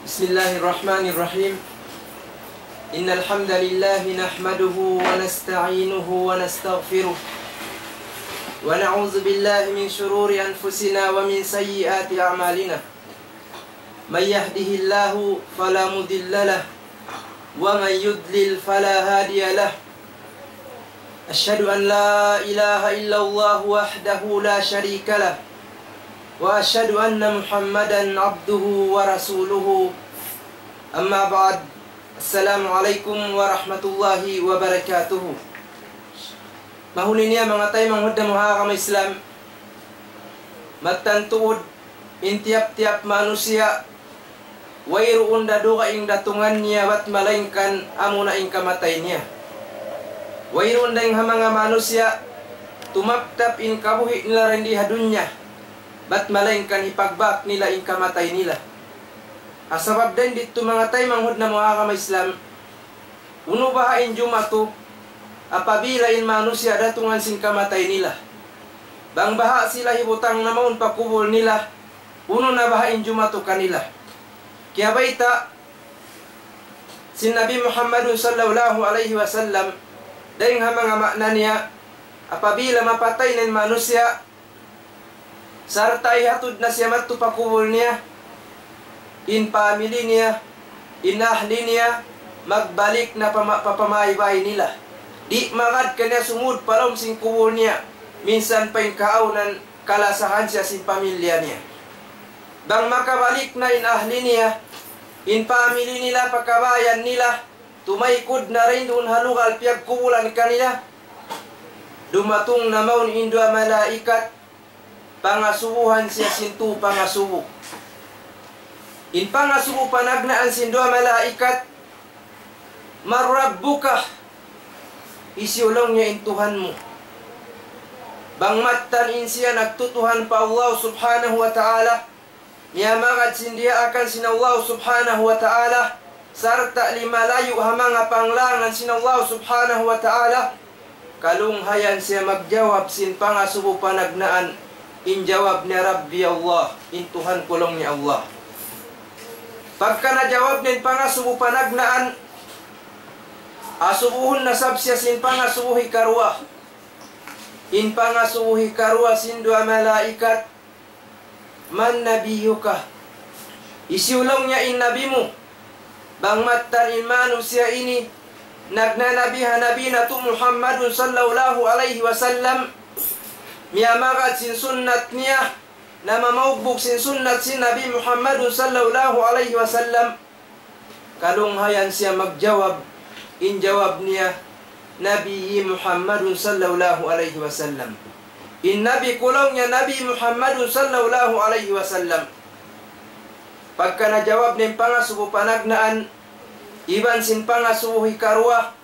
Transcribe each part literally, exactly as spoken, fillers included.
بسم الله الرحمن الرحيم. إن الحمد لله نحمده ونستعينه ونستغفره، ونعوذ بالله من شرور أنفسنا ومن سيئات أعمالنا. من يهده الله فلا مضل له، ومن يضلل فلا هادي له. أشهد أن لا إله إلا الله وحده لا شريك له، وأشهد أن محمدا عبده ورسوله. أما بعد، السلام عليكم ورحمة الله وبركاته. Mahuli niya manga taymanghud namu' ha agama Islam, mattan tuud in tiyap-tiyap manusiya' wayruun da dugaing datungan niya bat malaingkan amuna in kamatay niya. Wayruun da in ha manga manusiya' tumaptap in kabuhi' nila dayn di ha dunya bat malaingkan hipagbak nila in kamatay nila. Ha sabab dayn didtu manga taymanghud namu' ha agama Islam, unu baha' in jumatu apabila in manusiya' datungan sin kamatay nila? Bang baha' sila hibutang na mawn pa kubul nila, unu na baha' in jumatu kanila? Kiyabayta' sin Nabi Muhammadun sallallahu alayhi wasallam, dayn ha manga ma'na niya, apabila mapatay na in manusiya', sarta' ihatud na siya madtu pa kubul niya, in pamili niya, in ahli niya, magbalik na pa ma-, pa pamaybay nila. Di' magad kaniya sumud pa lawm sin kubul niya, minsan pa in kaawnan kalasahan siya sin pamilya niya. Bang makabalik na in ahli niya, in pamili nila pa kabayan nila, tumaykud na dayn duun ha lugal piyagkubulan kanila, dumatung na mawn in duwa malaikat, pangasubuhan siya sin tū pangasubu. In pangasubu panagnaan sin duwa malaikat, "من ربك?" Hisiyu laung niya in Tuhan mu? Bang mattan in siya nagtutuhan pa Allah subhanahu wa ta'ala, miyamagad sin diyaakan sin Allah subhanahu wa ta'ala, sarta' limalayu' ha manga panglangan sin Allah subhanahu wa ta'ala, kalunghayan siya magjawab sin pangasubu panagnaan, in jawab niya, "Rabbi Allah, in Tuhan ku laung niya Allah." Pagka najawab niya in pangasubu panagnaan, asubuhun na sab siya sin pangasubu hikaruwa. In pangasubu hikaruwa sin duwa malaikat, "من نبيك؟" Hisiyu laung niya in nabi mu? Bang mattan in manusiya' ini nagnanabi ha Nabi natu' Muhammadun sallallahu alayhi wasallam, miyamagad sin sunnat niya, namamaugbug sin sunnat sin Nabi Muhammadun sallallahu alayhi wasallam, kalunghayan siya magjawab, in jawab niya, "نبي محمد صلى الله عليه وسلم." In nabi ku laung niya Nabi Muhammadun sallallahu alayhi wasallam. Pagka najawab niya in pangasubu panagnaan, iban sin pangasubu hikaruwa,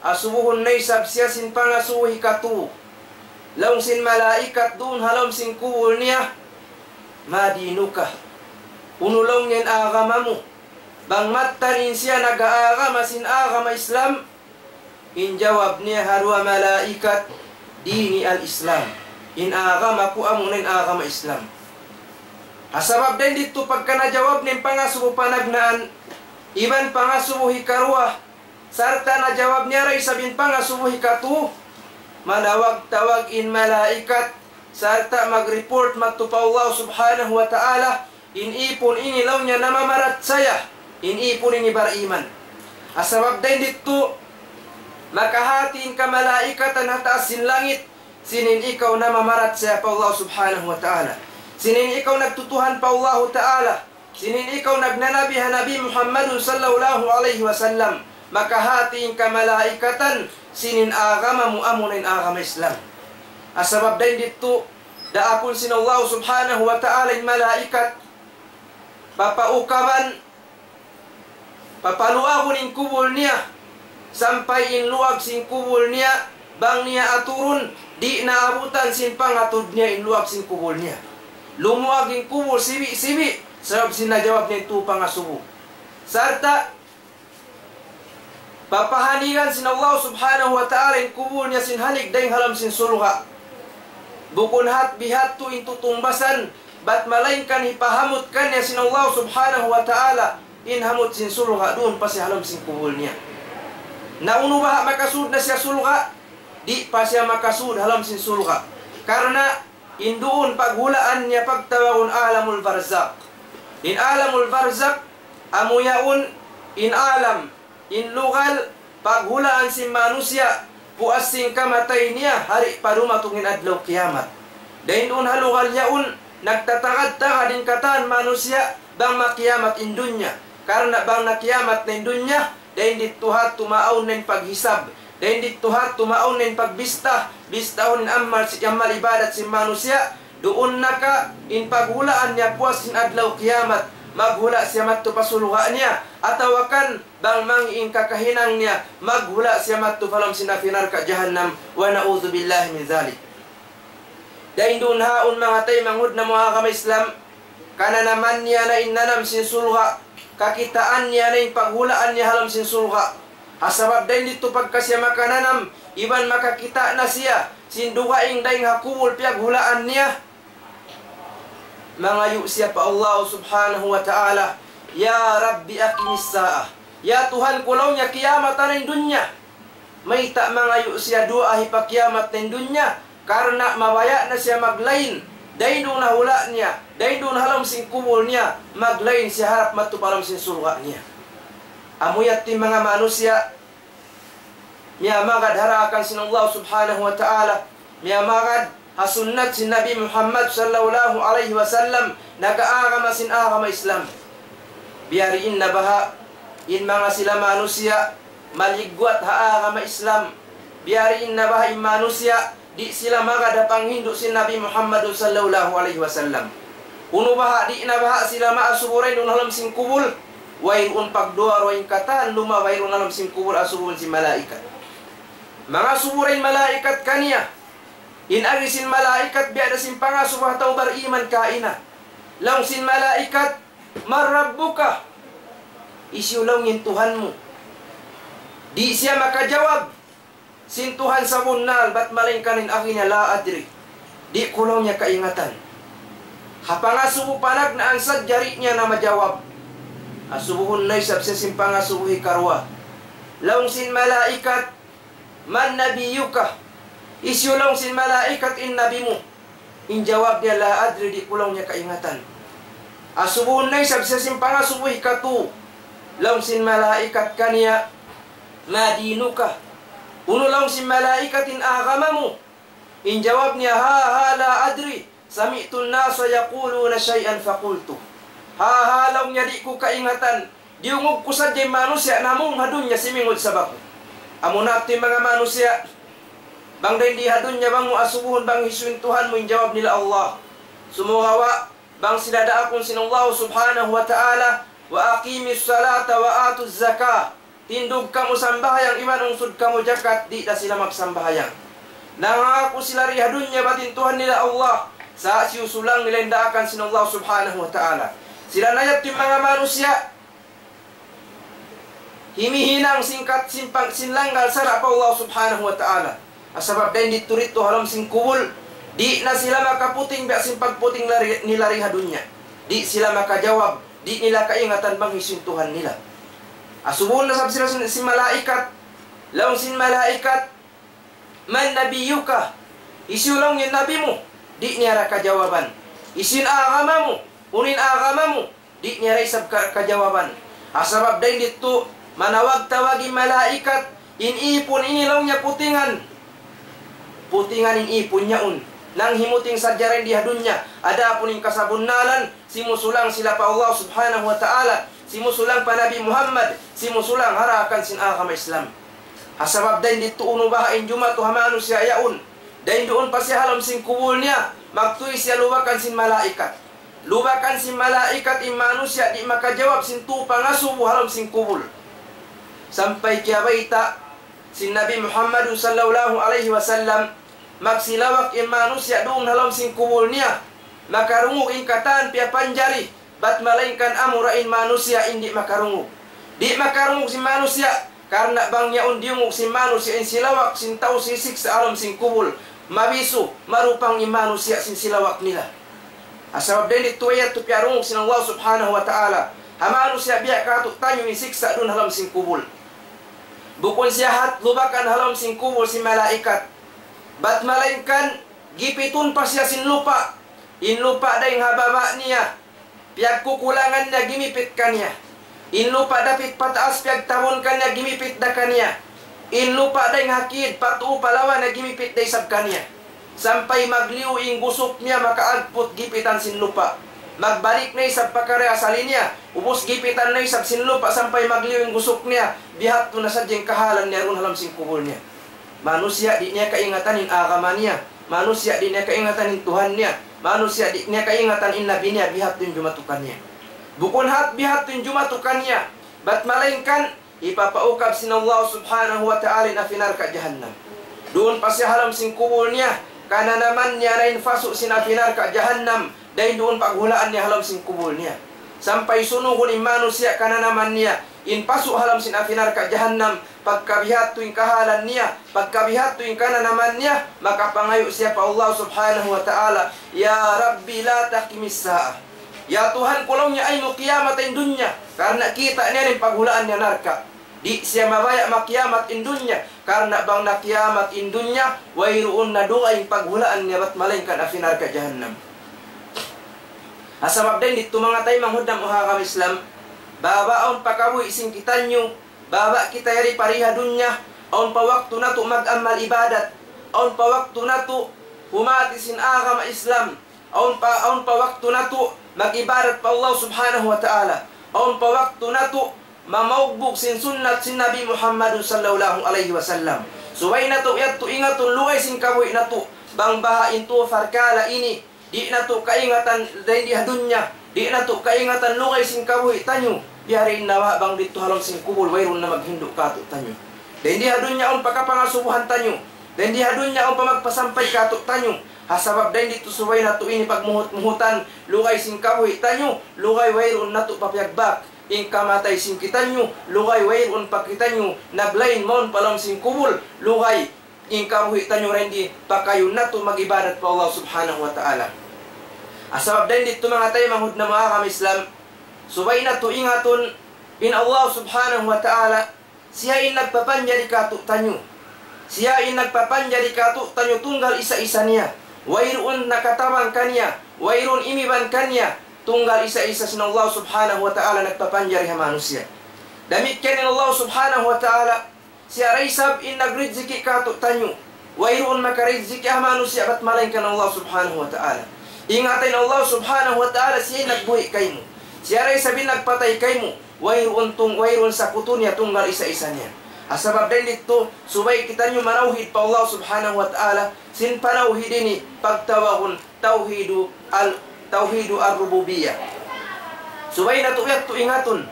asubuhun na isab siya sin pangasubu hikatū. Laung sin malaikat duun ha lawm sin kubul niya, "ما دينك؟" Unu laung niya in agama mu? Bang mattan in siya nag-aagama sin agama Islam, in jawab niya ha duwa malaikat, "ديني الإسلام." In agama ku amuna in agama Islam. Ha sabab dayn didtu pagka najawab niya in pangasubu panagnaan, iban pangasubu hikaruwa, sarta' najawab niya da isab in pangasubu hikatū, manawag-tawag in malaikat, sarta' mag-report madtu pa Allah subhanahu wa ta'ala, in ipun ini laung niya namamarachaya, in ipun ini bariman. Ha sabab dayn didtu, makahati in kamalaikatan ha taas sin langit, sin in ikaw namamarachaya pa Allah subhanahu wa ta'ala. Sin in ikaw nagtutuhan pa Allah ta'ala. Sin in ikaw nagnanabi ha Nabi Muhammadun sallallahu alayhi wasallam, makahati in kamalaikatan, sin in agama mu amuna in agama Islam. Ha sabab dayn didtu, daakun sin Allah subhanahu wa ta'ala in malaikat, papaukaban, papaluagun in kubul niya, sampay in luag sin kubul niya, bang niya aturun, di' na abutan sin pangatud niya in luag sin kubul niya. Lumuag in kubul sibi'-sibi', sabab sin najawab niya in tū pangasubu. Sarta', papahanigan sin Allah subhanahu wa ta'ala in kubul niya sin hanig dayn ha lawm sin surga'. Bukun hat bihadtu in tutungbasan, bat malaingkan hipahamut kaniya sin Allah subhanahu wa ta'ala, in hamut sin surga' duun pa siya ha lawm sin kubul niya. Na unu baha' makasud na siya surga', di' pa siya makasud ha lawm sin surga'. Karna' in duun paghulaan niya pagtawagun alamul barzakh. In alamul barzakh, amu yaun in alam, in lugal, paghulaan sin manusiya', puas sin kamatay niya, hari pa dumatung in adlaw kiyamat. Dayn duun ha lugal yaun, nagtatagad-tagad in katan manusiya', bang makiyamat in dunya. Karna' bang nakiyamat na in dunya, dayn didtu ha yadtu maawn na in paghisab. Dayn didtu ha yadtu maawn na in pagbista, bistahun in amal, amal ibadat sin manusiya', duun na ka in paghulaan niya puas sin adlaw kiyamat, maghula' siya madtu pa surga' niya, atawa kan bang mangi' in kakahinang niya, maghula' siya madtu pa lawm sin api narka' jahannam, wa na'udhu billahi min dhalik. Dayn duun ha yaun manga taymanghud namu' agama Islam, kananaman niya na in nanam sin surga', kakitaan niya na in paghulaan niya ha lawm sin surga'. Ha sabab dayn didtu pagka siya makananam, iban makakita' na siya sin dugaing dayn ha kubul piyaghulaan niya, mangayu' siya pa Allah subhanahu wa ta'ala, "Ya Rabbi aqimis saah." Ya Tuhan ku, laung niya, kiyamatan na in dunya. Mayta' mangayu' siya duwaa hipakiyamat na in dunya? Karna' mabaya' na siya maglain dayn duun ha hula' niya, dayn duun ha lawm sin kubul niya, maglain siya harap madtu pa lawm sin surga' niya. Amu yadtu in manga manusiya' miyamagad ha daakan sin Allah subhanahu wa ta'ala, miyamagad ha sunnat sin Nabi Muhammad sallallahu alayhi wasallam, nag-aagama sin agama Islam. Biya' diin na baha' in manga sila manusiya' maligwat ha agama Islam. Biya' diin na baha' in manusiya' di' sila magad ha panghindu' sin Nabi Muhammad sallallahu alayhi wasallam. Unu baha', di' na baha' sila maasubu dayn duun ha lawm sin kubul? Wayruun pagduwa-ruwa in katan lumabay duun ha lawm sin kubul asubuhun sin malaikat. Mangasubu da in malaikat kaniya. In agi sin malaikat biya' da sin pangasubu ha tau bariman kaina. Laung sin malaikat, "Man rabbuka?" Hisiyu laung in Tuhan mu? Di' siya makajawab sin Tuhan sabunnal, bat malaingkan in agi niya, "La adri." Di' ku laung niya kaingatan. Ha pangasubu panagnaan sadja di' niya na majawab. Asubuhun na isab siya sin pangasubu hikaruwa. Laung sin malaikat, "Man nabiyyuka?" Hisiyu laung sin malaikat in nabi mu? In jawab niya, "La adri," di' ku laung niya kaingatan. Asubuhun na isab siya sin pangasubu hikatu. Laung sin malaikat kaniya, "Ma dinuka?" Unu laung sin malaikat in agama mu? In jawab niya, "Ha, ha, la adri. Sami'tu an-nasa yaquluna shay'an faqultu." Ha, ha, laung niya, di' ku kaingatan. Diyungug ku sadja in manusiya' namung ha dunya simingud sabab. Amuna yadtu in manga manusiya', bang dayn di ha dunya bang mu asubuhun bang hisiyu in Tuhan mu, in jawab nila Allah. Sumagawa' bang sila daakun sin Allah subhanahu wa ta'ala, "Wa aqimis salata wa atuz zakah." Tindug kamu sambahayang iban ungsud kamu jakat, di' da sila magsambahayang. Nangaku sila di ha dunya bat in Tuhan nila Allah, sa' siyusulang nila in daakan sin Allah subhanahu wa ta'ala. Sila na yadtu in manga manusiya' himihinang sin kat-, sin pang-, sin langgal sara' pa Allah subhanahu wa ta'ala. Sabab dayn didtu didtu ha lawm sin kubul, di' na sila makaputing biya' sin pagputing nila di ha dunya. Di' sila makajawab, di' nila kaingatan bang hisiyu in Tuhan nila. Asubuhun na isab sila sin, sin malaikat. Laung sin malaikat, "Man nabiyyuka?" Hisiyu laung in nabi mu? Di' niya da kajawaban. Hisiyu in agama mu? Unu in agama mu? Di' niya da isab ka-, kajawaban. Sabab dayn didtu, manawag-tawag in malaikat, in ipun ini laung niya putingan. Putingan in ipun yaun. Nanghimuting sadja dayn di ha dunya. Adapun in kasabunnalan, simusulang sila pa Allah subhanahu wa ta'ala, simusulang pa Nabi Muhammad, simusulang ha daakan sin agama Islam. Sabab dayn didtu unu baha' in jumatu ha manusiya' yaun. Dayn duun pa siya ha lawm sin kubul niya, magtuy siya lubakan sin malaikat. Lubakan sin malaikat in manusiya' di' makajawab sin tū pangasubu ha lawm sin kubul. Sampay kiyabayta' sin Nabi Muhammad sallallahu alayhi wasallam, magsilawak in manusiya' duun ha lawm sin kubul niya. Makarungug in katan piyapanjari, bat malaingkan amura in manusiya' in di' makarungug. Di' makarungug sin manusiya', karna' bang yaun diyungug sin manusiya' in silawak sin tau sisiksa' ha lawm sin kubul, mabisu, marupang in manusiya' sin silawak nila. Sabab dayn didtu way yadtu piyarungug sin Allah subhanahu wa ta'ala. Ha manusiya' biya' katu'taniyu in siksa' duun ha lawm sin kubul. Bukun siya hat lubakan ha lawm sin kubul sin malaikat. Bat malaingkan gipitun pa siya sin lupa'. In lupa' dayn ha baba' niya, piyagkukulangan niya gimipit kaniya. In lupa' dapit pataas piyagtabun kaniya gimipit da kaniya. In lupa' dayn ha kid pa tuu pa lawa niya gimipit da isab kaniya. Sampay magliyu in gusuk niya makaagput gipitan sin lupa'. Magbalik na isab pa karna' asal niya. Ubus gipitan na isab sin lupa' sampay magliyu in gusuk niya. Bihadtu na sadja in kahalan niya duun ha lawm sin kubul niya. Manusiya' di' niya kaingatan in agama niya. Manusiya' di' niya kaingatan in Tuhan niya. Manusiya' di' niya kaingatan in Nabi niya, bihadtu in jumatu kaniya. Bukun hat bihadtu in jumatu kaniya. Bat malaingkan, hipapaukab sin Allah Subhanahu wa Ta'ala in api narka' jahannam. Duun pa siya ha lawm sin kubul niya, kananaman niya na in pasu' sin api narka' jahannam, dayn duun paghulaan niya ha lawm sin kubul niya. Sampay sunugun in manusiya' kananaman niya, in pasu' ha lawm sin api narka' jahannam, pagka bihadtu in kahalan niya, pagka bihadtu in kananaman niya, makapangayu' siya pa Allah Subhanahu wa Ta'ala, "Ya Rabbi, la tuqimis sa'ah." Ya Tuhan ku, laung niya, ayaw mu kiyamatan in dunya, karna' kita' niya in paghulaan niya narka'. Di' siya mabaya' makiyamat in dunya, karna' bang nakiyamat in dunya, wayruun na dugaing paghulaan niya bat malaingkan api narka' jahannam. Ha sabab dayn didtu manga taymanghud namu' ha agama Islam, bang awn pa kabuhi' sin kitaniyu, bang kita yari pa di ha dunya, awn pa waktu natu' mag-amal ibadat, awn pa waktu natu' humati sin agama Islam, awn pa, awn pa waktu natu' mag-ibadat pa Allah Subhanahu wa Ta'ala, awn pa waktu natu' mamaugbug sin sunnat sin Nabi Muhammad sallallahu alayhi wasallam. Subay natu' yadtu ingatun lugay sin kabuhi' natu', bang baha' in tū parkala' ini, di' natu' kaingatan dayn di ha dunya, di' natu' kaingatan lugay sin kabuhi' taniyu, biya' diin na baha' bang didtu ha lawm sin kubul, wayruun na maghindu' katu'taniyu. Dayn di ha dunya awn pa kapangasubuhan taniyu, dayn di ha dunya awn pa magpasampay katu'taniyu, ha sabab dayn didtu subay natu' ini pagmuhut-muhutan, lugay sin kabuhi' taniyu, lugay wayruun natu' pa piyagbak. In kamatay sin kitaniyu, lugay wayruun pa kitaniyu naglain mawn pa lawm sin kubul, lugay in kabuhi' taniyu dayn di pakayun natu' mag-ibadat pa Allah Subhanahu wa Ta'ala. Ha sabab dayn didtu manga taymanghud namu' ha agama Islam, subay natu' ingatun in Allah Subhanahu wa Ta'ala, siya in nagpapanjari katu'taniyu. Siya in nagpapanjari katu'taniyu tunggal isa-isa niya. Wayruun nakatabang kaniya, wayruun imiban kaniya, tunggal isa-isa sin Allah Subhanahu wa Ta'ala nagpapanjari ha manusiya'. Damikkiyan in Allah Subhanahu wa Ta'ala, siya da isab in nagrijiki' katu'taniyu. Wayruun makarijiki' ha manusiya' bat malaingkan Allah Subhanahu wa Ta'ala. Ingata in Allah Subhanahu wa Ta'ala, siya in nagbuhi' kaymu. Siya da isab in nagpatay kaymu. Wayruun tung-, wayruun sakutu niya tunggal isa-isa niya. Ha sabab dayn didtu, subay kitaniyu manawhid pa Allah Subhanahu wa Ta'ala, sin panawhid ini pagtawagun tawhidu al-, tawhidu ar-rububiyyah. Subay natu' yadtu ingatun.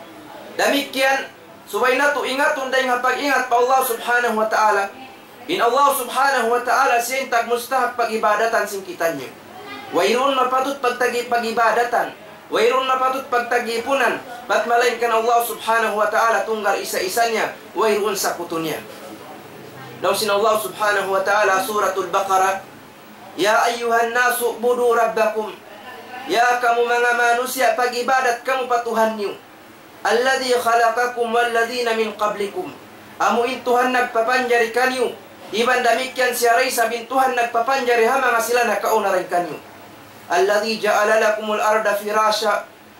Damikkiyan, subay natu' ingatun dayn ha pag-ingat pa Allah Subhanahu wa Ta'ala. In Allah Subhanahu wa Ta'ala siya in tagmustahak pag-ibadatan sin kitaniyu. Wayruun mapatut pagtagi-, pag-ibadatan. Wayruun mapatut pagtagipunan. Bat malaingkan Allah Subhanahu wa Ta'ala tunggal isa-isa niya. Wayruun sakutu niya. Laung sin Allah Subhanahu wa Ta'ala, Suratul Baqarah, يا أيها الناس اعبدوا ربكم. Ya kamu manga manusiya', pag-ibadat kamu pa Tuhan niyu. الذي خلقكم والذين من قبلكم. Amu in Tuhan nagpapanjari kaniyu. Iban damikkiyan siya da isab in Tuhan nagpapanjari ha manga sila nakauna dayn kaniyu. الذي جعل لكم الأرض فراشا.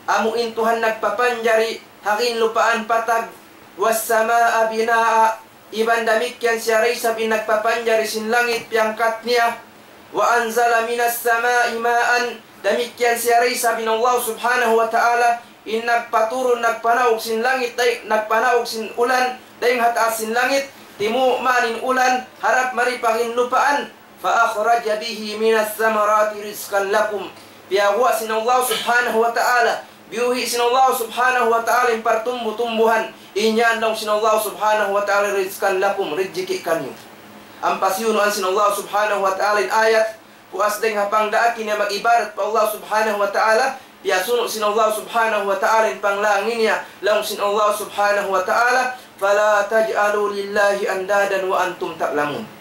Amu in Tuhan nagpapanjari ha ginlupaan patag. والسماء بناء. Iban damikkiyan siya da isab in nagpapanjari sin langit piyangkat niya. وأنزل من السماء ماء. Damikkiyan siya da isab in Allah Subhanahu wa Ta'ala in nagpaturun, nagpanaug sin langit, day-, nagpanaug sin ulan, dayn ha taas sin langit, timu' man in ulan, harap mari pa ginlupaan. فأخرج به من الثمرات رزقا لكم. Piyaguwa' sin Allah Subhanahu wa Ta'ala, biyuhi' sin Allah Subhanahu wa Ta'ala in partumbu-tumbuhan, in yan laung sin Allah Subhanahu wa Ta'ala رزقا لكم, rijiki' kaniyu. Ampa siyunuan sin Allah Subhanahu wa Ta'ala in ayat, puas dayn ha pangdaak niya mag-ibadat pa Allah Subhanahu wa Ta'ala, piyasunu' sin Allah Subhanahu wa Ta'ala in panglangi niya, laung sin Allah Subhanahu wa Ta'ala, فلا تجعلوا لله أندادا وأنتم تعلمون.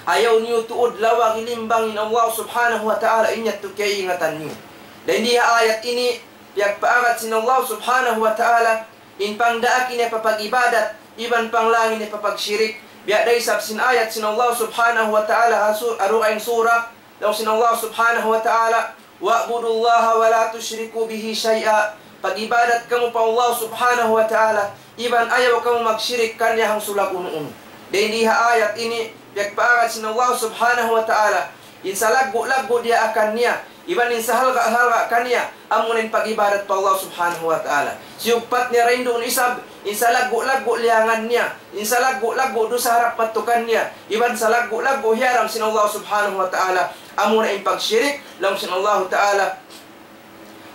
Ayaw niyu tuud lawagi limbang in Allah Subhanahu wa Ta'ala, in yadtu kaingatan niyu. Dayn di ha ayat ini, piyagpaagad sin Allah Subhanahu wa Ta'ala, in pangdaak niya pa pag-ibadat, iban panglang niya pa pagshirik. Biya' da isab sin ayat sin Allah Subhanahu wa Ta'ala ha su-, ha dugaing sura, laung sin Allah Subhanahu wa Ta'ala, "Wa'budullaha wa la tushriku bihi shay'a." Pag-ibadat kamu pa Allah Subhanahu wa Ta'ala, iban ayaw kamu magshirik kaniya hangsulag unu-unu. Dayn di ha ayat ini, piyagpaagad sin Allah Subhanahu wa Ta'ala, in salaggu'-laggu' diyaakan niya, iban in sahalga'-halga' kaniya, amuna in pag-ibadat pa Allah Subhanahu wa Ta'ala. Siyugpat niya dayn duun isab, in salaggu'-laggu' liyangan niya, in salaggu'-laggu' dusa harap mattu kaniya, iban salaggu'-laggu' hiyaram sin Allah Subhanahu wa Ta'ala, amuna in pagshirik, laung sin Allah Ta'ala,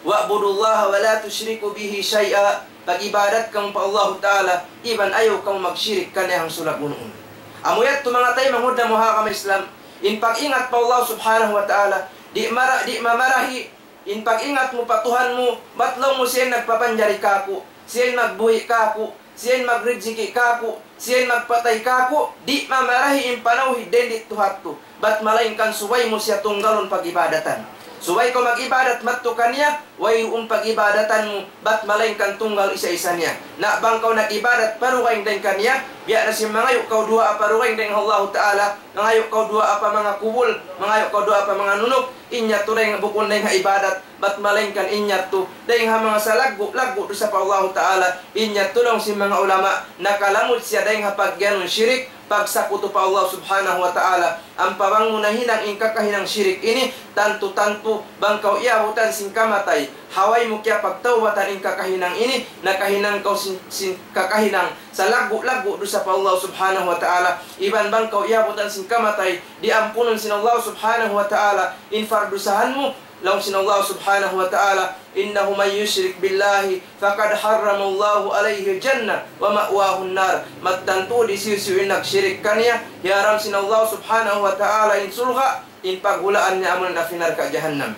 "Wa'budullaha wa la tushriku bihi shay'a." Pag-ibadat kamu pa Allah Ta'ala, iban ayaw kamu magshirik kaniya hangsulag unu-unu. Amu yadtu manga taymanghud namu' ha agama Islam, in pag-ingat pa Allah Subhanahu wa Ta'ala, di' mara-, di' mamarahi in pag-ingat mu pa Tuhan mu, bat laung mu siya in nagpapanjari kāku', siya in magbuhi' kāku', siya in magrijiki kāku', siya in magpatay kāku', di' mamarahi in panawhid dayn di tuhat tu. Bat malaingkan subay mu siya tunggalun pag-ibadatan. Subay kaw mag-ibadat mattu kaniya, wayruun pag-ibadatan mu, bat malaingkan tunggal isa-isa niya. Na bang kaw nag-ibadat pa dugaing dayn kaniya, biya' na sin mangayu' kaw duwaa pa dugaing dayn ha Allahu Ta'ala, mangayu' kaw duwaa pa manga kubul, mangayu' kaw duwaa pa manga nunuk, in yadtu dayn bukun dayn ha ibadat, bat malaingkan in yadtu dayn ha manga salaggu'-laggu' dusa pa Allahu Ta'ala, in yadtu laung sin manga ulama, nakalamud siya dayn ha pag'iyanun shirik, pagsakutu pa Allah Subhanahu wa Ta'ala. Ampa bang mu nahinang in kakahinang shirik ini, tantu-tantu bang kaw iyabutan sin kamatay, ha way mu kiyapagtawbatan in kakahinang ini, nakahinang kaw sin, sin kakahinang salaggu'-laggu' dusa pa Allah Subhanahu wa Ta'ala. Iban bang kaw iyabutan sin kamatay, diampunun sin Allah Subhanahu wa Ta'ala in pardusahan mu, laung sin Allah Subhanahu wa Ta'ala, "Innahu man yushrik billahi faqad harramallahu alayhil jannah wa ma'wahun nar." Mattan tuud hisiyu-siyu in nagshirik kaniya, hiyaram sin Allah Subhanahu wa Ta'ala in surga', in paghulaan niya amuna in api narka' jahannam.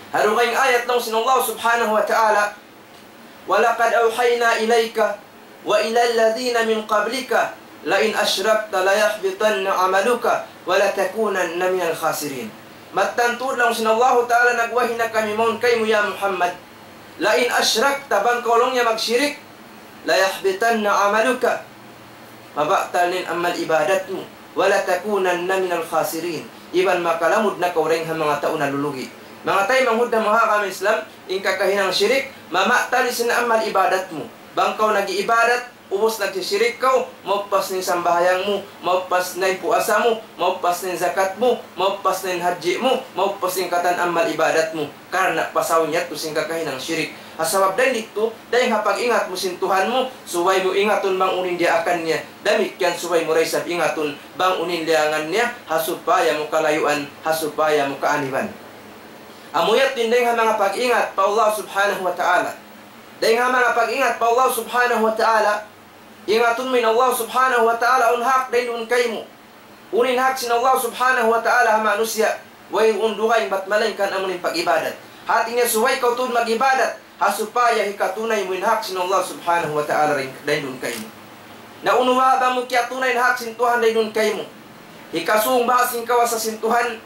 Ha dugaing ayat laung sin Allah Subhanahu wa Ta'ala, "Wa laqad awhayna ilayka wa ila alladhina min qablika la in ashrakta la yahbitanna amaluka wa la takunanna minal khasirin." Mattan tuud laung sin Allahu Ta'ala, nagwahi na kami mawn kaymu ya Muhammad. "La in ashrakta," bang kaw laung niya magshirik, "la yahbitanna amaluka," mabatal in amal ibadat mu, "wa la takunanna minal khasirin," iban makalamud na kaw dayn ha manga tau nalulugi'. Manga taymanghud namu' ha agama Islam, in kakahinang shirik, mamatal sin amal ibadat mu. Bang kaw nag-iibadat, ubus nagsishirik kaw, mauppas na in sambahayang mu, mauppas na in puasa mu, mauppas na in zakat mu, mauppas na in hajji mu, mauppas in katan amal ibadat mu. Karna' pasaun yadtu sin kakahinang shirik. Ha sabab dayn didtu, dayn ha pag-ingat mu sin Tuhan mu, subay mu ingatun bang unu in diyaakan niya. Damikkiyan subay mu da isab ingatun bang unu in liyangan niya, ha supaya mu kalayuan, ha supaya mu kaaniban. Amu yadtu in dayn ha manga pag-ingat pa Allah Subhanahu wa Ta'ala. Dayn ha manga pag-ingat pa Allah Subhanahu wa Ta'ala, ingatun mu in Allah Subhanahu wa Ta'ala, unu in hak dayn duun kaymu. Unu in hak sin Allah Subhanahu wa Ta'ala ha manusiya', wayruun dugaing bat malaingkan amu in pag-ibadat. Hati niya subay kaw tuud mag-ibadat, ha supaya hikatunay mu in hak sin Allah Subhanahu wa Ta'ala dayn, dayn duun kaymu. Na unu baha' bang mu kiyatunay in hak sin Tuhan dayn duun kaymu? Hikasūng baha' sin kawasa sin Tuhan,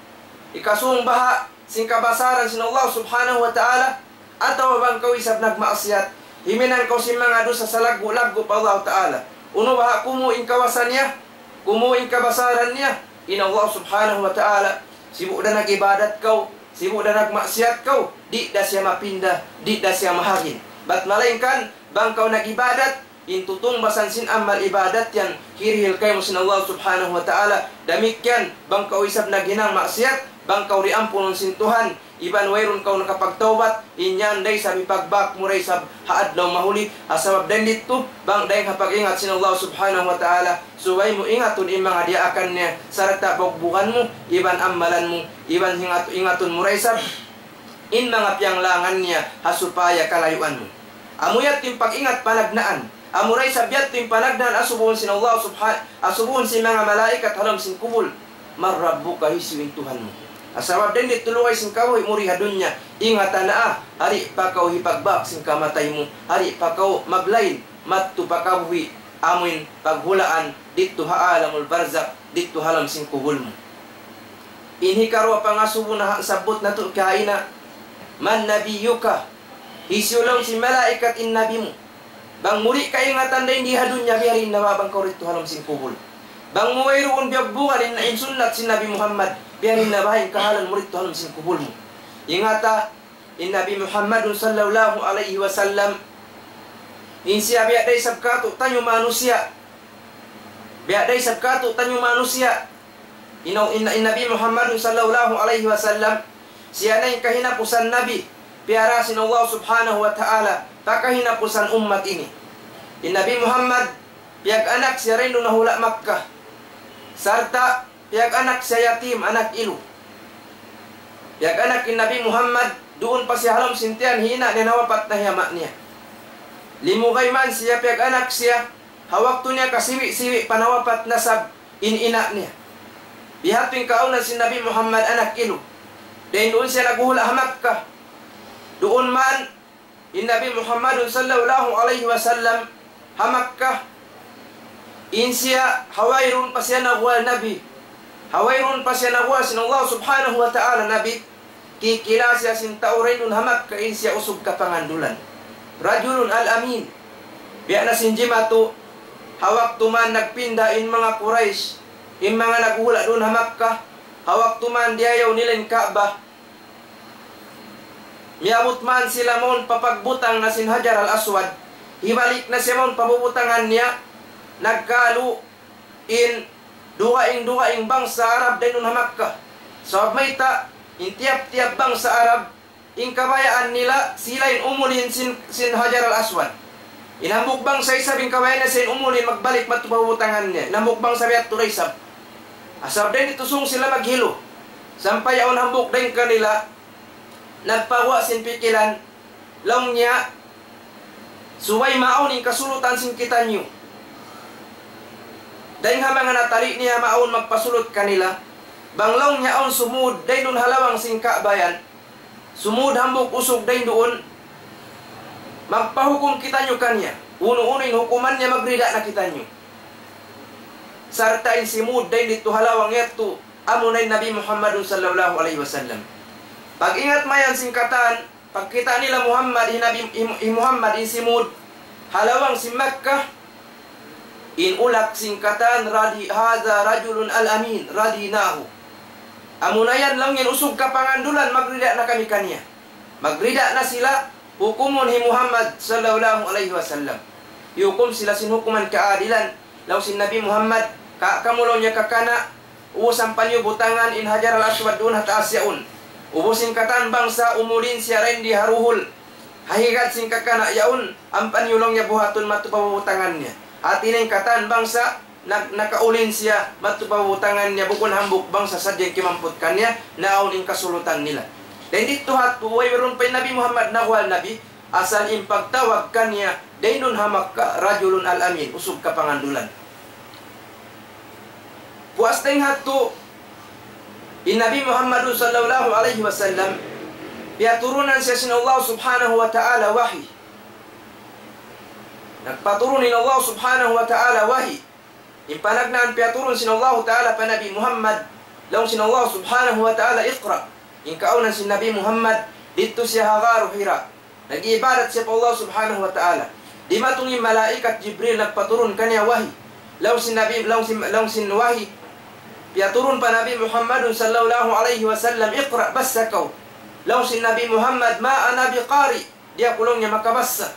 hikasūng baha' sin kabasaran sin Allah Subhanahu wa Ta'ala, atawa bang kaw isab nagmaksiyat, himinang kaw sin manga dusa salaggu'-laggu' pa Allah Ta'ala. Unu baha' kumu' in kawasa niya, kumu' in kabasaran niya, in Allah Subhanahu wa Ta'ala, sibu' da nag-ibadat kaw, sibu' da nagmaksiyat kaw, di' da siya mapinda, di' da siya mahagin. Bat malaingkan, bang kaw nag-ibadat, in tutungbasan sin amal ibadat yan, hirihil kaymu sin Allah Subhanahu wa Ta'ala. Damikkiyan, bang kaw isab naghinang maksiyat, bang kaw diampunun sin Tuhan, iban wayruun kaw nakapagtawbat, in yan da isab hipagbak mu da isab ha adlaw mahuli. Ha sabab dayn didtu, bang dayn ha pag-ingat sin Allah Subhanahu wa Ta'ala, subay mu ingatun in manga diyaakan niya, sarta' bugbugan mu, iban amalan mu, iban ingat-, ingatun mu da isab in manga piyanglangan niya, ha supaya kalayuan mu. Amu yadtu in pag-ingat panagnaan. Amura isab yadtu in panagnaan asubuhun sin Allah subhan-, asubuhun sin manga malaikat ha lawm sin kubul. "Man rabbuka," hisiyu in Tuhan mu? Ha sabab dayn didtu lugay sin kabuhi' mu di ha dunya, ingata na, ha di' pa kaw hipagbak sin kamatay mu, ha di' pa kaw maglain, madtu pa kabuhi', amuin paghulaan didtu ha alamul barzakh, didtu ha lawm sin kubul mu. In hikaruwa pangasubu na sabbut natu' kaina, "Man nabiyyuka?" Hisiyu laung sin malaikat in Nabi mu? Bang mu di' kaingatan dayn di ha dunya, biya' diin na ba bang kaw didtu ha lawm sin kubul? Bang mu wayruun biyagbugan in, in sunnat sin Nabi Muhammad, biya' diin na ba in kahalan mu didtu ha lawm sin kubul mu? Ingata, in Nabi Muhammadun sallallahu alayhi wasallam, in siya biya' da isab katu' taniyu manusiya'. Biya' da isab katu' taniyu manusiya'. In, in, in Nabi Muhammadun sallallahu alayhi wasallam, siya na in kahinapusan Nabi, piyara sin Allah subhanahu wa ta'ala, pa kahinapusan ummat ini. In Nabi Muhammad, piyag-anak siya dayn duun ha hula' Makkah. Sarta' piyag-anak siya yatim, anak ilu. Piyag-anak in Nabi Muhammad, duun pa siya ha lawm sin tiyan hi ina' niya, nawapat na hi ama' niya. Limugay man siya, piyag-anak siya, ha waktu niya kasiwi'-siwi' pa nawapat na isab in ina' niya. Bihadtu in kaawnan sin Nabi Muhammad anak ilu. Dayn duun siya naghuhula' ha Makkah. Duun man in Nabi Muhammadun sallallahu alayhi wasallam ha Makkah. In siya ha wayruun pa siya nagwal Nabi. Ha wayruun pa siya nagwal sin Allah subhanahu wa ta'ala Nabi. Kikilā siya sin tau dayn duun ha Makkah in siya usug kapangandulan. Rajulun al-amin. Biya' na sin jimatu, ha waktu man nagpinda in manga Quraysh, in manga naghuhula' duun ha Makkah, ha waktu man diyayaw nila in Ka'bah, miyabut man sila mawn pa pagbutang na sin Hajar al-Aswad, hibalik na siya mawn pa bubutangan niya, nagkalu in dugaing-dugaing bangsa Arab dayn duun ha Makkah. Sabab mayta', in tiyap-tiyap bangsa Arab, in kabayaan nila, sila in umulin sin, sin Hajar al-Aswad. In hambuuk bangsa isab in kabayaan nila sila in umulin magbalik madtu pa bubutangan niya. In hambuuk bangsa biya' hādtu da isab. Asal dayn ditu sūng sila maghilu. Sampay awn hambuuk dayn kanila, nagpaguwa' sin pikilan, laung niya, subay maawn in kasulutan sin kitaniyu. Dayn ha manga natali' niya maawn magpasulut kanila, bang laung niya awn sumūd dayn duun ha lawang sin Ka'bah yan, sumūd hambuuk usug dayn duun, magpahukum kitaniyu kaniya. Unu-unu in hukuman niya, magrida na kitaniyu. Sarta' in simūd dayn didtu ha lawang yadtu, amuna in Nabi Muhammadun sallallahu alayhi wasallam. Pag-ingat mayan sin katan, pagkita' nila Muhammad, hi Nabi, hi, hi Muhammad in simūd ha lawang sin Makkah, in ulak sin katan, رضي، هذا رجل الأمين، رضيناه. Amuna yan laung in usug kapangandulan, magrida na kami kaniya. Magrida na sila, hukumun hi Muhammad sallallahu alayhi wasallam. Hihukum sila sin hukuman kaadilan. Laung sin Nabi Muhammad, ka-, kamu laung niya kakana', ubus ampa niyu butangan in Hajar al-Aswad duun ha taas yaun. Ubus in katan bangsa umulin siya dayn di ha duhul. Ha higad sin kakana' yaun, ampa niyu laung niya buhatun madtu pa bubutangan niya. Hāti niya in katan bangsa, nag-, nakaulin siya madtu pa bubutangan niya, bukun hambuuk bangsa sadja in kimamput kaniya, naawn in kasulutan nila. Dayn didtu hādtu, wayruun pa in Nabi Muhammad nagwal Nabi, asal in pagtawag kaniya, dayn duun ha Makkah, رجل الأمين, usug kapangandulan. Puas dayn hādtu, in Nabi Muhammadun sallallahu alayhi wasallam, piyaturunan siya sin Allah subhanahu wa ta'ala wahi. Nagpaturun in Allah subhanahu wa ta'ala wahi. In panagnaan piyaturun sin Allah ta'ala pa Nabi Muhammad, laung sin Allah subhanahu wa ta'ala, اقرأ. In kaawnan sin Nabi Muhammad, didtu siya ha Gharu Hira. Nag-iibadat siya pa Allah subhanahu wa ta'ala. Dimatung in malaikat Jibril nagpaturun kaniya wahi. Laung sin Nabi, laung sin, laung sin wahi, piyaturun pa Nabi Muhammadun sallallahu alayhi wasallam, اقرأ, bassa kaw. Laung sin Nabi Muhammad, ما أنا بقارئ. Di' aku laung niya makabassa.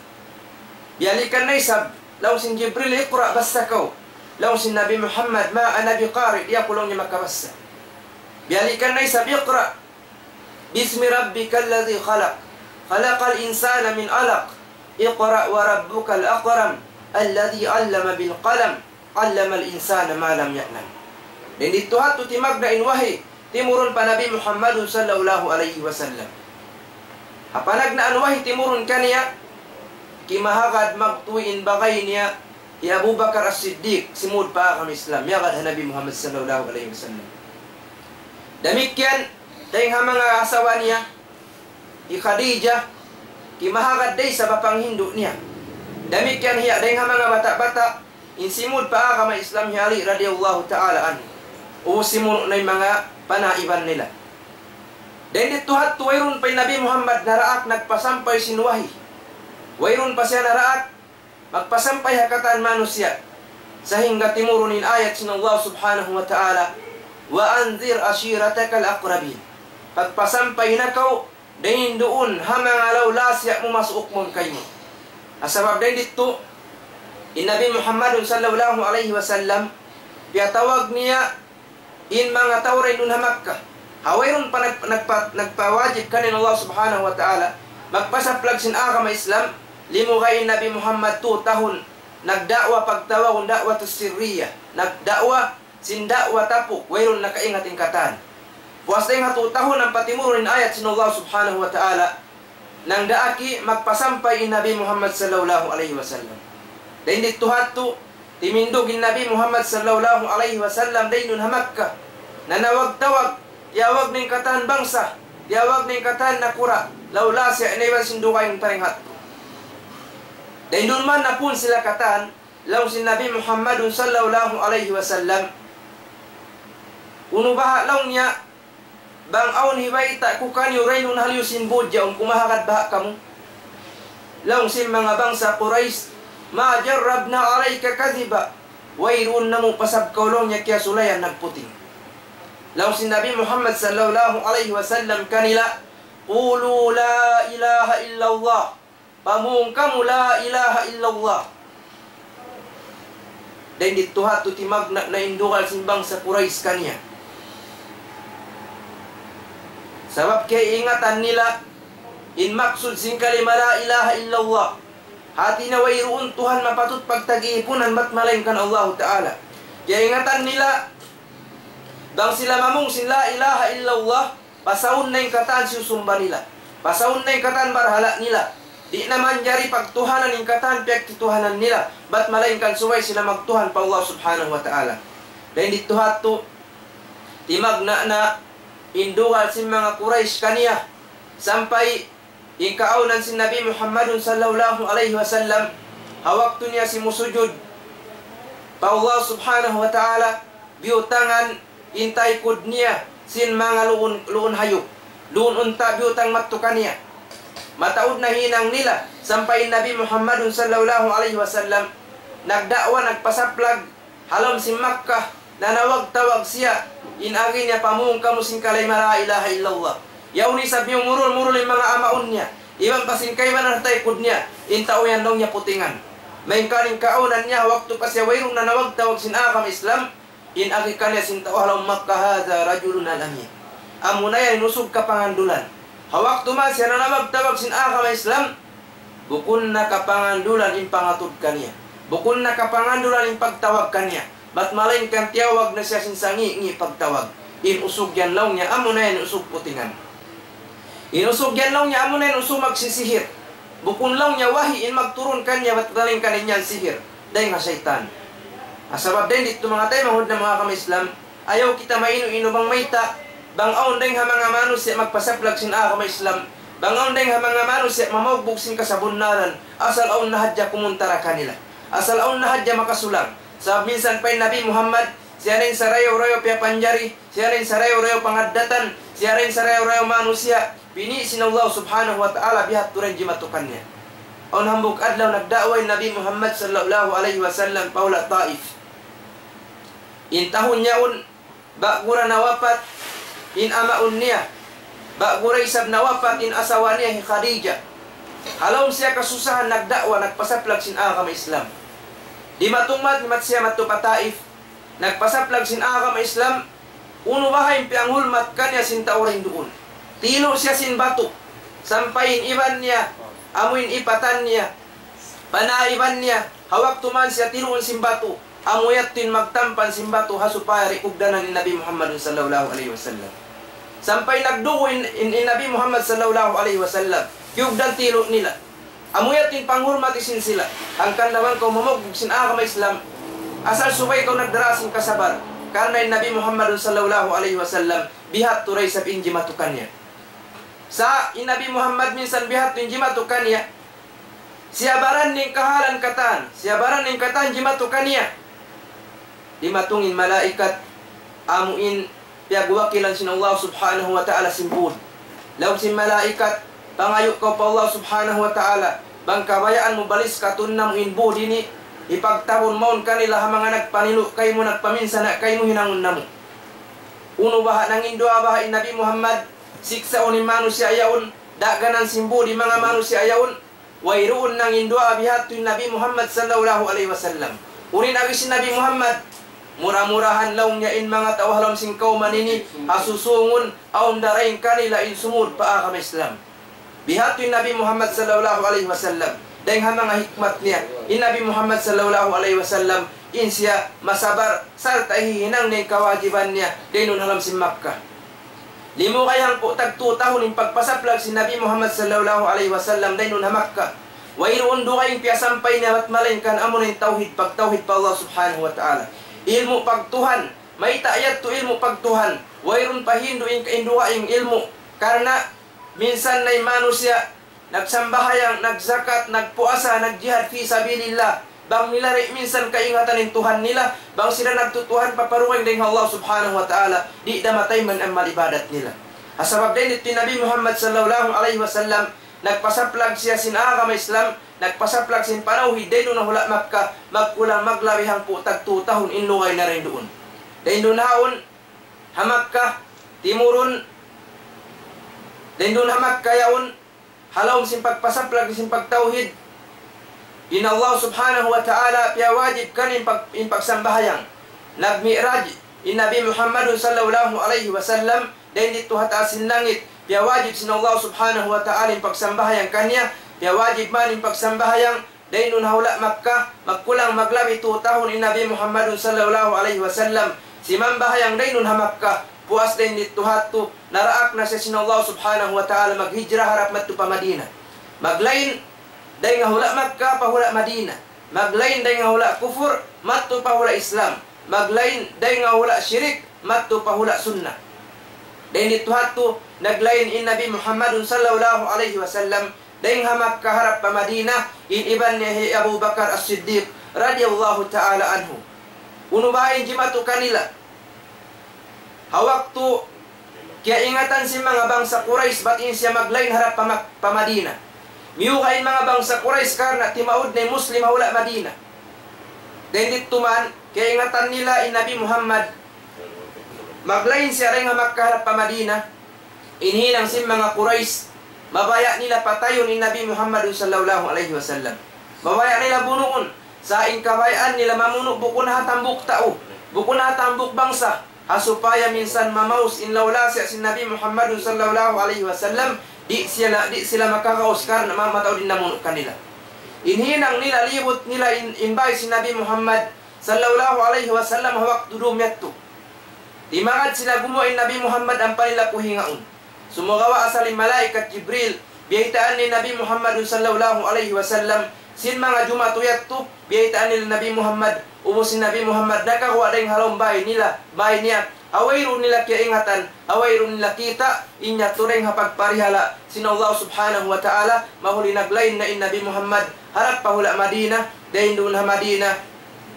Biyalikan na isab, laung sin Jibril, اقرأ, bassa kaw. Laung sin Nabi Muhammad, ما أنا بقارئ, di' aku laung niya makabassa. Biyalikan na isab, اقرأ باسم ربك الذي خلق، خلق الإنسان من علق، اقرأ وربك الأكرم، الذي علم بالقلم، علم الإنسان ما لم يعلم. Dayn didtu hādtu timagna' in wahi timurun pa Nabi Muhammadun sallallahu alayhi wasallam. Ha panagnaan wahi timurun kaniya, kimahagad magtuy in bagay niya hi Abu Bakar As-Siddiq, simūd pa agama Islam, miyagad ha Nabi Muhammad sallallahu alayhi wasallam. Damikkiyan, dayn ha manga asawa niya, hi Khadijah, kimahagad da isab ha panghindu' niya. Damikkiyan hiya, dayn ha manga bata'-bata', in simūd pa agama Islam hi Ali radiyallahu ta'ala anhu. Ubus simunu' na in manga panaiban nila. Dayn didtu hadtu wayruun pa in Nabi Muhammad naraak nagpasampay sin wahi. Wayruun pa siya naraak magpasampay ha katan manusiya'. Sahingga timurun in ayat sin Allah Subhanahu wa Ta'ala, وأنذر عشيرتك الأقربين. Pagpasampay na kaw dayn duun ha manga lawlasiya' mu masuuk mawn kaymu. Sabab dayn didtu, in Nabi Muhammadun sallallahu alayhi wasallam, piyatawag niya in manga tau dayn duun ha Makkah. Ha wayruun pa nag-, nagpa-, nagpawajib kaniya in Allah Subhanahu wa Ta'ala magpasaplag sin agama Islam, limugay in Nabi Muhammad tū tahun nagda'wa pagtawagun da'watus sirriya, nagda'wa sin da'wa tapuk, wayruun nakaingat in katan. Puas dayn ha tū tahun ampa timurun in ayat sin Allah Subhanahu wa Ta'ala, nangdaak magpasampay in Nabi Muhammad sallallahu alayhi wasallam. Dayn didtu hadtu, timindug in Nabi Muhammad sallallahu alayhi wasallam dayn duun ha Makkah. Nanawag-tawag, tiyawag niya in katan bangsa, tiyawag niya in katan nakura', lawlasiya' na iban sin dugaing pa dayn hadtu. Dayn duun man napun sila katan, laung sin Nabi Muhammadun sallallahu alayhi wasallam, unu baha' laung niya, bang awn hibayta' ku kaniyu dayn duun ha liyu sin būd yaun, kumahagad baha' kamu? Laung sin manga bangsa Quraysh, ما جربنا عليك كذبا. Wayruun namu' pa isab kaw laung niya kiyasulayan nagputing. Laung sin Nabi Muhammad sallallahu alayhi wasallam kanila, قولوا لا إله إلا الله. Pamung kamu la ilaha illallah. Dayn didtu hadtu timagna' na in dugal sin bangsa Quraysh kaniya. Sabab kiyaingatan nila in maksud sin kalima la ilaha illallah. Hāti niya wayruun Tuhan mapatut pagtagipunan bat malaingkan Allahu Ta'ala. Kiyaingatan nila bang sila mamung sin la ilaha illallah, pasaun na in katan siyusumba nila. Pasaun na in katan barhala' nila. Di' na manjari pagtuhanan in katan piyagtituhanan nila, bat malaingkan subay sila magtuhan pa Allah Subhanahu wa Ta'ala. Dayn didtu hadtu, timagna' na in dugal sin manga Quraysh kaniya, sampay in kaawnan sin Nabi Muhammadun sallallahu alayhi wasallam, ha waktu niya simusujud pa Allah Subhanahu wa Ta'ala, biyutangan in taykud niya sin manga luun, luun hayup. Luun unta' biyutang madtu kaniya. Mataud na hinang nila, sampay in Nabi Muhammadun sallallahu alayhi wasallam nagda'wa, nagpasaplag ha lawm sin Makkah, nanawag-tawag siya, in agi niya pamung kamu sin kalima la ilaha illallah. Yaun isab miyumurul-murul in manga amaun niya, iban pa sin kaibanan ha taykud niya, in tau yan laung niya putingan. Malayngkan in kaawnan niya, ha waktu pa siya wayruun nanawag-tawag sin agama Islam, in agi kaniya sin tau ha lawm Makkah, هذا رجلنا الأمين. Amuna yan in usug kapangandulan. Ha waktu man siya nanawag-tawag sin agama Islam, bukun na kapangandulan in pangatud kaniya. Bukun na kapangandulan in pagtawag kaniya. Bat malaingkan tiyawag na siya sin sangi'-ngi' pagtawag. In usug yan laung niya, amuna yan in usug putingan. In usug yan laung niya, amuna yan usug magsisihir. Bukun laung niya wahi in magturun kaniya, bat malaingkan in yan sihir dayn ha saytan. Ah, sabab dayn didtu manga taymanghud namu' ha agama Islam, ayaw kita mainu-inu bang mayta', bang awn dayn ha manga manusiya' magpasaplag sin agama Islam, bang awn dayn ha manga manusiya' mamaugbug sin kasabunnalan, asal awn na hadja kumuntara kanila, asal awn na hadja makasulang. Sabab minsan pa in Nabi Muhammad, siya na in sarayaw-rayaw piyapanjari, siya na in sarayaw-rayaw pangaddatan, siya na in sarayaw-rayaw manusiya', pini' sin Allah Subhanahu wa Ta'ala, bihadtu da in jimatu kaniya. Awn hambuuk adlaw nagda'wa in Nabi Muhammad sallallahu alayhi wasallam pa hula' Taif. In tahun yaun, ba'gu da nawapat in amaun niya, ba'gu da isab nawapat in asawa niya hi Khadijah. Ha lawm siya kasusahan nagda'wa, nagpasaplag sin agama Islam. Dimatung mat, mat siya madtu pa Taif, nagpasaplag sin agama Islam, unu baha' in piyanghulmat kaniya sin tau dayn duun. Tilu' siya sin batu, sampay in iban niya, amu in ipatan niya, panaiban niya, ha waktu man siya tiluun sin batu, amu yadtu in magtampan sin batu ha supaya di' kugdanan in Nabi Muhammadun sallallahu alayhi wasallam. Sampay nagdugu' in, in, in Nabi Muhammad sallallahu alayhi wasallam, kiyugdan tilu' nila. Amu yadtu in panghulmat sin sila. Hangkan laung kaw mamaugbug sin agama Islam, asal subay kaw nagdara sin kasabar. Karna' in Nabi Muhammadun sallallahu alayhi wasallam, bihadtu da isab in jimatu kaniya. Sa' in Nabi Muhammad minsan bihadtu in jimatu kaniya, siyabaran niya in kahalan katan, siyabaran niya in katan jimatu kaniya. Dimatung in malaikat, amu in piyagwakilan sin Allah Subhanahu wa Ta'ala sin būd. Laung sin malaikat, pangayu' kaw pa Allah Subhanahu wa Ta'ala, bang kabayaan mu balis katun namu' in būd ini, hipagtabun mawn kanila ha manga nagpanilu' kaymu, nagpaminsana' kaymu hinangun namu'. Unu baha' nangin duwaa baha' in Nabi Muhammad, siksaun in manusiya' yaun, daganan sin būd in manga manusiya' yaun, wayruun nangin duwaa bihadtu in Nabi Muhammad sallallahu alayhi wasallam. Unu in agi sin Nabi Muhammad, mura-murahan laung niya in manga tau ha lawm sin kawman ini, ha susūngun, awn da dayn kanila in sumūd pa agama Islam. Bihadtu in Nabi Muhammad sallallahu alayhi wasallam. Dayng ha manga hikmat niya, in Nabi Muhammad sallallahu alayhi wasallam, in siya masabar, sarta' hihinang niya in kawajiban niya, dayn duun ha lawm sin Makkah. Limugay hangpu' tag tū tahun in pagpasaplag sin Nabi Muhammad sallallahu alayhi wasallam dayn duun ha Makkah. Wayruun dugaing piyasampay niya bat malaingkan amuna in tawhid, pagtawhid pa Allah Subhanahu wa Ta'ala. Ilmu' pagtuhan, mayta' yadtu ilmu' pagtuhan. Wayruun pa Hindu in, in dugaing ilmu'. Karna' minsan na in manusiya', nagsambahayang, nagzakat, nagpuasa, nagjihad fi sabilillah. Bang nila di' minsan kaingatan in Tuhan nila, bang sila nagtutuhan pa paruway dayn ha Allah Subhanahu wa Ta'ala, di' da matayman amal ibadat nila. Ha sabab dayn didtu in Nabi Muhammad sallallahu alayhi wasallam, nagpasaplag siya sin agama Islam, nagpasaplag sin panawhid dayn duun ha hula' Makkah, magkulang maglabi hangpu' tag tū tahun in lugay niya dayn duun. Dayn duun haun, ha Makkah, timurun, dayn duun ha Makkah yaun, ha lawm sin pagpasaplag sin pagtawhid, in Allah Subhanahu wa Ta'ala piyawajib kaniya in pag-, in pagsambahayang. Nagmi'raj in Nabi Muhammadun sallallahu alayhi wasallam, dayn didtu ha taas sin langit, piyawajib sin Allah Subhanahu wa Ta'ala in pagsambahayang kaniya, piyawajib man in pagsambahayang, dayn duun ha hula' Makkah, magkulang maglabi tū tahun in Nabi Muhammadun sallallahu alayhi wasallam, simambahayang dayn duun ha Makkah, puas dayn didtu hadtu, naraak na siya sin Allah Subhanahu wa Ta'ala maghijra harap madtu pa Madina. Maglain dayn ha hula' Makkah pa hula' Madina. Maglain dayn ha hula' kufur madtu pa hula' Islam. Maglain dayn ha hula' shirik madtu pa hula' sunna. Dayn didtu hadtu, naglain in Nabi Muhammadun sallallahu alayhi wasallam, dayn ha Makkah harap pa Madina, in iban niya hi Abu Bakar As-Siddiq radiyallahu ta'ala anhu. Unu baha' in jimatu kanila? Ha waktu kiyaingatan sin manga bangsa Quraysh bat in siya maglain harap pa Mak-, pa Madina. Miyuga' in manga bangsa Quraysh karna' timaud na in Muslim ha hula' Madina. Dayn didtu man, kiyaingatan nila in Nabi Muhammad. Maglain siya dayn ha Makkah harap pa Madina. In hinang sin manga Quraysh, mabaya' nila patayun in Nabi Muhammadun sallallahu alayhi wasallam. Mabaya' nila bunuun. Sa' in kabayaan nila mamunu' bukun ha hambuuk tau, bukun ha hambuuk bangsa, ha supaya minsan mamaus in lawlasa sin Nabi Muhammadun sallallahu alayhi wasallam, di' sila, di' sila makakaus karna' ma-, mataud in namunu' kanila. In hinang nila, libut nila in, in bāy sin Nabi Muhammad sallallahu alayhi wasallam ha waktu dum yadtu. Timagad sila gumuwa' in Nabi Muhammad ampa nila puhingaun. Sumagawa' asal in malaikat Jibril, biyaytaan niya in Nabi Muhammadun sallallahu alayhi wasallam sin manga jumatu yadtu, biyaytaan nila in Nabi Muhammad, ubus in Nabi Muhammad nakaguwa' dayn ha lawm bāy nila, bāy niya, ha wayruun nila kiyaingatan, ha wayruun nila kita', in yadtu dayn ha pagparihala' sin Allah Subhanahu wa Ta'ala, mahuli naglain na in Nabi Muhammad harap pa hula' Madina, dayn duun ha Madina,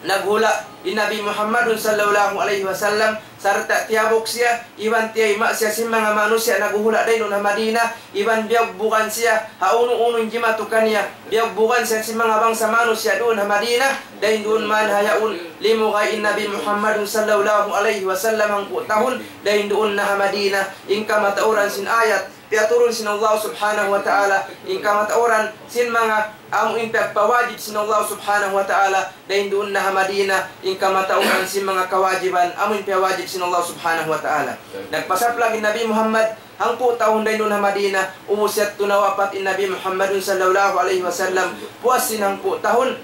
naghula' in Nabi Muhammadun sallallahu alayhi wasallam, sarta' tiyabuk siya, iban tiyayma' siya sin manga manusiya' naghuhula' dayn duun ha Madina, iban biyugbugan siya, ha unu-unu in jimatu kaniya, biyugbugan siya sin manga bangsa manusiya' duun ha Madina, dayn duun man ha yaun, limugay in Nabi Muhammadun sallallahu alayhi wasallam hangpu' tahun, dayn duun na ha Madina, in kamatauran sin ayat, piyaturun sin Allah Subhanahu wa Ta'ala, in kamatauran sin manga amu in piyagpawajib sin Allah Subhanahu wa Ta'ala, dayn duun na ha Madina, in kamatauran sin manga kawajiban, amu in piyawajib sin Allah Subhanahu wa Ta'ala. Nagpasaplag in Nabi Muhammad, hangpu' tahun dayn duun ha Madina, ubus yadtu nawapat in Nabi Muhammadun sallallahu alayhi wasallam, puas sin hangpu' tahun,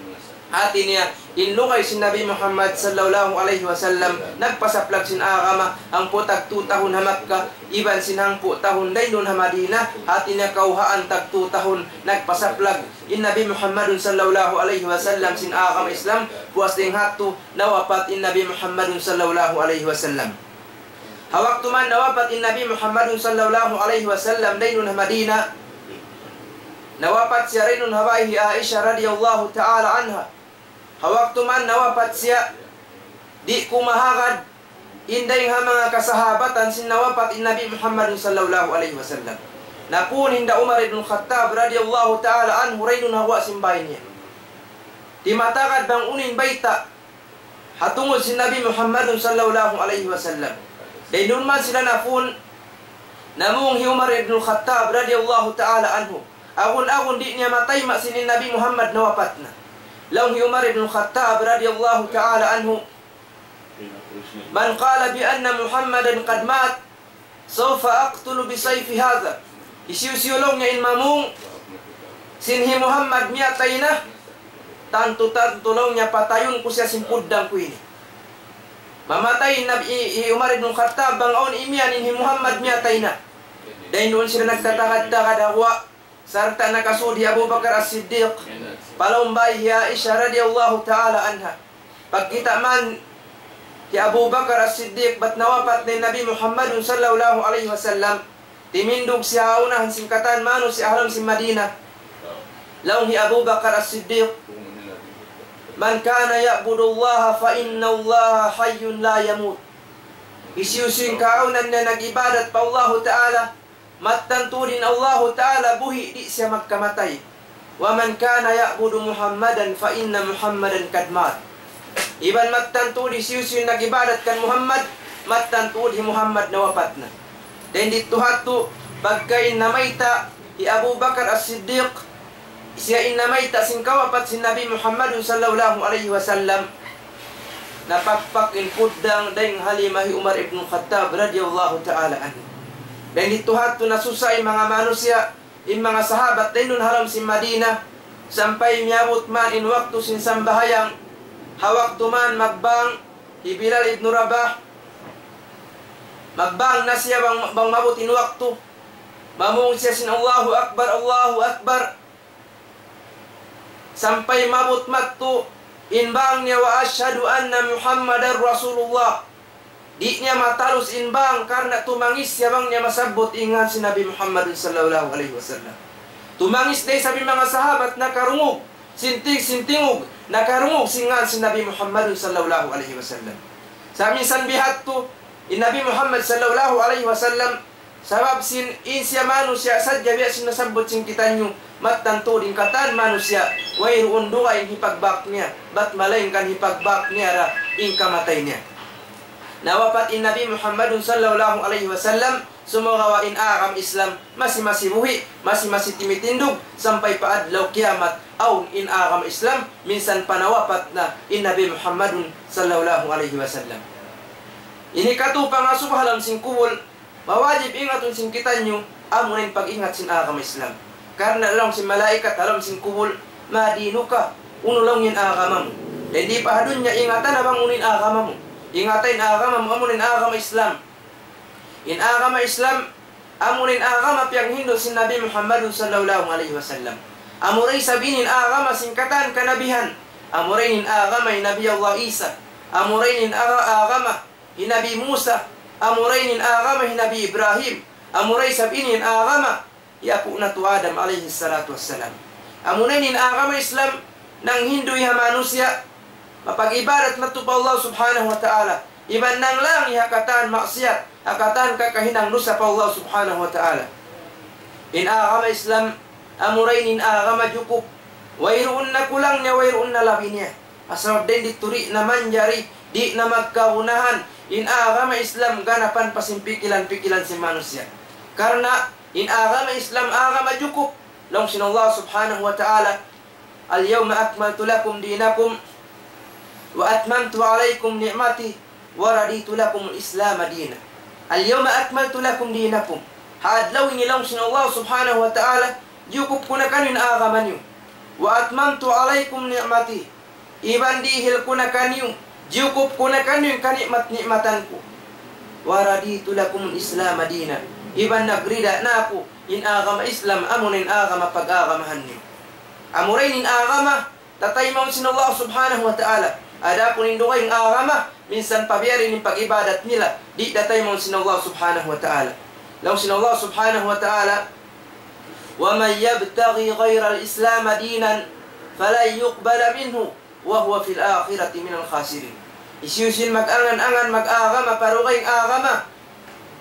hāti niya, in lugay sin Nabi Muhammad sallallahu alayhi wasallam, nagpasaplag sin agama, hangpu' tag tū tahun ha Makkah, iban sin hangpu' tahun dayn duun ha Madina, hāti niya kawhaan tag tū tahun, nagpasaplag in Nabi Muhammadun sallallahu alayhi wasallam sin agama Islam, puas dayn ha yadtu, nawapat in Nabi Muhammadun sallallahu alayhi wasallam. Ha waktu man nawapat in Nabi Muhammadun sallallahu alayhi wasallam dayn duun ha Madina, nawapat siya dayn duun ha bāy hi Aisha radiyallahu ta'ala anha. Ha waktu man nawapat siya, di' ku mahagad in dayng ha manga kasahabatan sin nawapat in Nabi Muhammadun sallallahu alayhi wasallam. Napun hinda Umar ibn Khattab radiyallahu ta'ala anhu dayn duun ha guwa' sin bāy niya. Timatagad bang unu in bayta' ha tungud sin Nabi Muhammadun sallallahu alayhi wasallam. Dayn duun man sila napun, namung hi Umar ibn Khattab radiyallahu ta'ala anhu. Agun-agun di' niya matayma' sin in Nabi Muhammad nawapat na. Laung hi Umar ibn Khattab radiyallahu ta'ala anhu, من قال بأن محمدا قد مات سوف أقتله بسيفي هذا. Hisiyu-siyu laung niya in mamung sin hi Muhammad miyatay na, tantu-tantu laung niya patayun ku siya sin puddang ku ini. Mamatay in Nabi, hi, hi Umar ibn Khattab bang awn imiyan in hi Muhammad miyatay na. Dayn duun sila nagtatagad-tagad ha guwa'. Sarta' nakasud hi Abu Bakar As-Siddiq pa lawm bāy hi Aisha radiyallahu ta'ala anha. Pagkita' man hi Abu Bakar As-Siddiq bat nawapat na in Nabi Muhammadun sallallahu alayhi wasallam, timindug siya ha unahan sin katan mānusiya' ha lawm sin Madina. Laung hi Abu Bakar As-Siddiq, من كان يعبد الله فإن الله حي لا يموت. Hisiyu-siyu in kaawnan niya nag-ibadat pa Allahu Ta'ala, mattan tuud in Allahu Ta'ala buhi', di' siya magkamatay. ومن كان يعبد محمدا فإن محمدا قد مات. Iban mattan tuud hisiyu-siyu in nag-ibadat kan Muhammad, mattan tuud hi Muhammad nawapat na. Dayn didtu hadtu, pagka in namayta' hi Abu Bakar As-Siddiq, siya in namayta' sin kawapat sin Nabi Muhammadun sallallahu alayhi wasallam, napakpak in puddang dayn ha lima hi Umar ibn Khattab radiyallahu ta'ala anhu. Dayn didtu hadtu nasusa in manga mānusiya', in manga sahabat dayn duun ha lawm sin Madina, sampay miyabut man in waktu sin sambahayang, ha waktu man magbang hi Bilal ibn Rabah, magbang na siya bang, bang maabut in waktu, mamung siya sin Allahu Akbar, Allahu Akbar. Sampay maabut madtu in bang niya, وأشهد أن محمدا رسول الله. Di' niya matalus in bang karna' tumangis siya bang niya masabbut in ngān sin Nabi Muhammadun sallallahu alayhi wasallam. Tumangis da isab in manga sahabat nakarungug, sin ti-, sin tingug, nakarungug sin ngān sin Nabi Muhammadun sallallahu alayhi wasallam. Sa' minsan bihadtu, in Nabi Muhammad sallallahu alayhi wasallam, sabab sin in siya mānusiya' sadja biya' sin nasabbut sin kitaniyu, mattan tuud in katan mānusiya', wayruun dugaing hipagbak niya, bat malaingkan hipagbak niya da in kamatay niya. Nawapat in Nabi Muhammadun sallallahu alayhi wasallam, sumagawa' in agama Islam masi-masi buhi', masi-masi timitindug, sampay pa adlaw kiyamat, awn in agama Islam, minsan pa nawapat na in Nabi Muhammadun sallallahu alayhi wasallam. Ini katu pangasubu ha lawm sin kubul, mawajib ingatun sin kitaniyu, amuna in pag-ingat sin agama Islam. Karna' laung sin malaikat ha lawm sin kubul, ما دينك, unu laung in agama mu. Dayn di pa ha dunya ingata na bang unu in agama mu. Ingata in agama mu, amuna in agama Islam. In agama Islam, amuna in agama piyaghindu' sin Nabi Muhammadun sallallahu alayhi wasallam. Amura isab ini in agama sin katan kanabihan. Amura ini in agama hi Nabi Allah Isa. Amura ini in aga-, agama hi Nabi Musa. Amura ini in agama hi Nabi Ibrahim. Amura isab ini in agama hi apu' natu' Adam alayhi salatu wassalam. Amuna ini in agama Islam, nanghindu' ha mānusiya', mapag-ibadat madtu pa Allah subhanahu wa ta'ala. Iban nanglang ha katan maksiyat, ha katan kakahinang dusa pa Allah subhanahu wa ta'ala. In agama Islam, amura ini in agama jukup. Wayruun na kulang niya, wayruun na labi niya. Sabab dayn didtu di' na manjari, di' na magkagunahan in agama Islam ganapan pa sin pikilan-pikilan sin mānusiya'. Karna' in agama Islam agama jukup. Laung sin Allah subhanahu wa ta'ala, اليوم أكملت لكم دينكم وأتممت عليكم نعمتي ورضيت لكم الإسلام دينا. اليوم أكملت لكم دينكم. Ha adlaw ini laung sin Allah subhanahu wa ta'ala, jukup ku na kaniyu in agama niyu. وأتممت عليكم نعمتي. Iban dihil ku na kaniyu, jukup ku na kaniyu in kani'mat-ni'matan ku. ورضيت لكم الإسلام دينا. Iban nagrida na aku, in agama Islam, amuna in agama pag-agamahan niyu. Amura ini in agama, tataymaun sin Allah subhanahu wa ta'ala. Adapun in dugaing agama, minsan pa biya' diin in pag-ibadat nila, di' tataymaun sin Allah subhanahu wa ta'ala. Laung sin Allah subhanahu wa ta'ala, ومن يبتغ غير الإسلام دينا فلن يقبل منه وهو في الآخرة من الخاسرين. Hisiyu-siyu in mag-angan-angan mag-agama pa dugaing agama,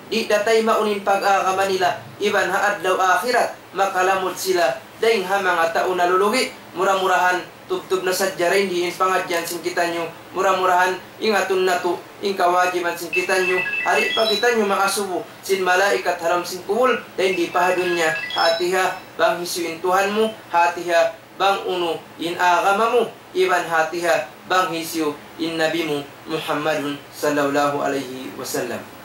di' da taymaun in pag-agama nila, iban ha adlaw akhirat, makalamud sila, dayn ha manga tau nalulugi'. Mura-murahan, tubtub na sadja dayn di in pangadjian sin kitaniyu, mura-murahan, ingatun natu', in kawajiban sin kitaniyu, di' pa kitaniyu makasubu, sin malaikat ha lawm sin kubul, dayn di pa ha dunya, hati ha, bang hisiyu in Tuhan mu, hati ha, bang unu in agama mu, iban hati ha, bang hisiyu in Nabi mu, Muhammadun sallallahu alayhi wasallam.